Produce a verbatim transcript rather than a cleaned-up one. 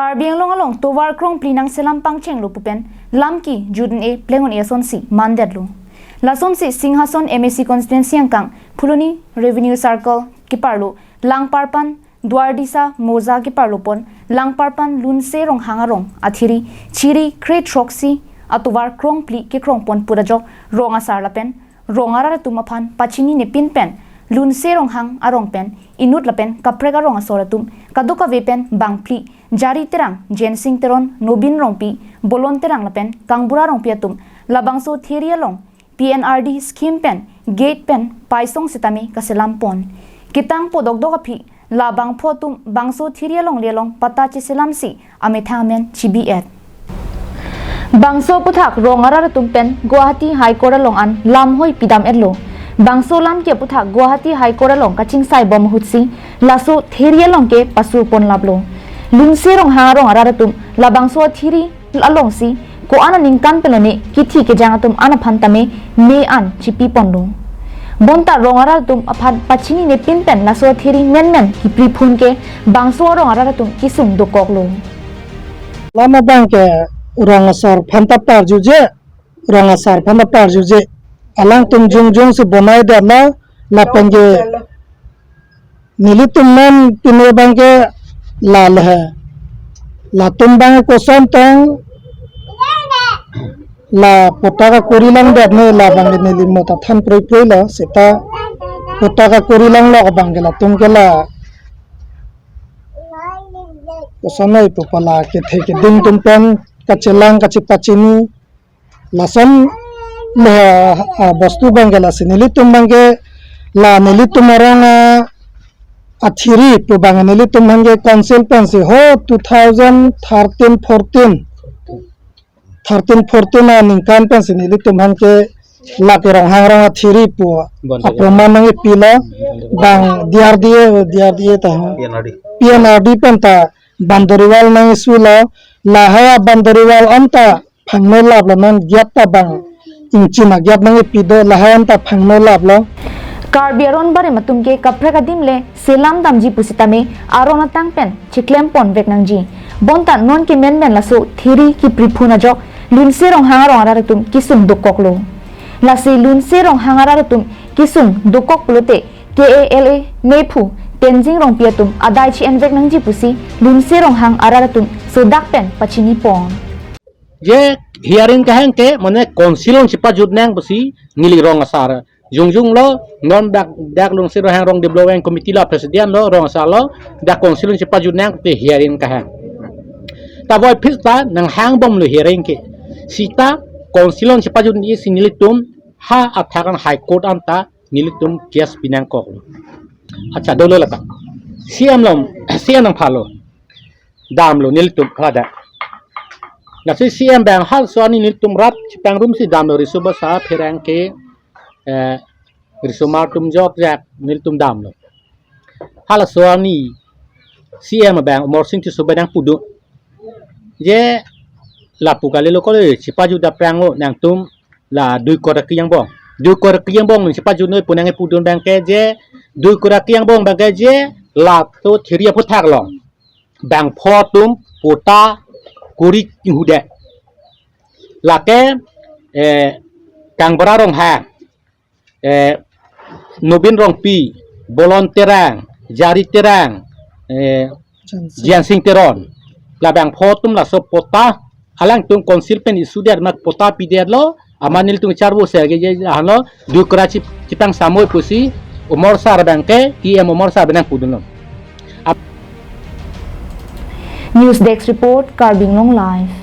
Karbi Anglong along tovar krongphli nangselam pangchenglo pu pen lamki jut un-e pleng un-e asonsi mandetlo. Lasonsi Singhason M A C constituency angkang Phuloni Revenue Circle keparlo Langparpan Duardisa Moza keparlo pon Langparpan Lunse Ronghang arong athiri chiri kre throksi atovar krongphli kekrong pon pura jok rong asar lapen rong arat atum aphan pachinine pin pen Lunse Ronghang arong pen inut lapen kaprek arong asor atum kadokave pen bangphli Jari Terang, Jensing Teron, Nobin Rongpi, Bolon Terang lapen Kangbura Rongpi atum labangso thiri along P N R D scheme pen gate pen paisong sitame kaselam pon. Ketang podokdok aphi labangpho atum bangso thiri alongle along patta cheselamsi amethang amen chibi-et. Bangso aputhak rong arat atum pen Guwahati High Court along an lamhoi pidam-etlo. Bangso lamki aputhak Guwahati High Court along kachingsai bom ahutsi laso thiri along ke pasur pon laplo. Lunse Ronghang arong arat atum labangso thiri alongsi ko-an aningkan pen lone kithi kejang atum an aphan tame me an chipi ponlo. Bonta rong arat atum aphan pachinine pin pen laso thiri menmen kipri phun ke bangso rong arat atum kesung dokoklo. Lama abang ke rong asar aphan ta parjuje, rong asar aphan ta parjuje. Alangtum jongjong si bonai detlo, lapen ke nelitum non pine abang ke la le he. Latum abang ke koson tong la patta kakori langdet ne, la abang ke neli mo ta than proi proi lo, seta patta kakori langlo abang ke latum ke la koson noi pu pa la kethe keding atum pen kachelang kachepachini lason le, ah, bostu abang ke lasi nelitum abang ke la nelitum arong, ah, athiri pu abang nelitum abang ke council pensi ho two thousand thirteen fourteen, thirteen fourteen aningkan pensi nelitum abang ke la ke Ronghang arong athiri pu Bon, aproman nangkepilo, bang D R D A, D R D A ta ha. P N R D. P N R D pen ta boundary wall nangkesulo, lahai a boundary wall anta phangno laplo, non gate ta bang ingchin a gate nangkepi do, lahai anta phangno laplo. Karbi aron barim atum ke kaprek adim le selam damji pusitame aron atang pen chiklem ponvek nangji. Bonta non ke menmen laso thiri kipri phun ajok Lunse Ronghang arong arat atum kesung dokoklo. Lasi Lunse Ronghang arat atum kesung dokok pulote K A L A nephu Tenzing Rongpi atum adai chi-envek nangji pusi Lunse Ronghang arat atum sodak pen pachini pon. Je hearing kahang ke mane council along chepajut nang pusi neli rong asar jongjong lo, non dak, dak Lunse Ronghang arong development committee lo president lo, rong asar lo, dak council along chepajut nang te hearing kahang. Ta voi phis ta nanghang bomlo hearing ke. Seta council along chepajut ni si nelitum ha athak an High Court anta nelitum case pi nangkok. Acha dolo lata. C M lom, C M nangphalo. Damlo nelitum hala dak. Lasi C M abang halaso arni nelitum rat chepangrum si damlo, riso basa pherangke, eh, risomar atum jokjak nelitum damlo. Halaso arni C M abang Amarsing Tisso abang pudun. Je lapu kalilo kole chepajut aphrang o nangtum la dui kora kejang bong. Dui kora kejang bong nang chepajut noi pu nangkepudun abang ke je dui kora kejang bong abang ke je laso thiri aputhak along bangpho atum patta kori inghudet. Lake, eh, Kangbura Ronghang, eh, Nobin Rongpi, Bolon Terang, Jari Terang, eh, Jensing. Jensing Teron. Labangpho atum laso patta alangtum council pen issue det ma patta pidetlo, amat nelitum charbo se ke je halo dui kora chip, chipang samoi pusi Amarsing abang ke, E M Amarsing abang nangpudunlo. Ap- News Desk Report, Karbi Anglong Live.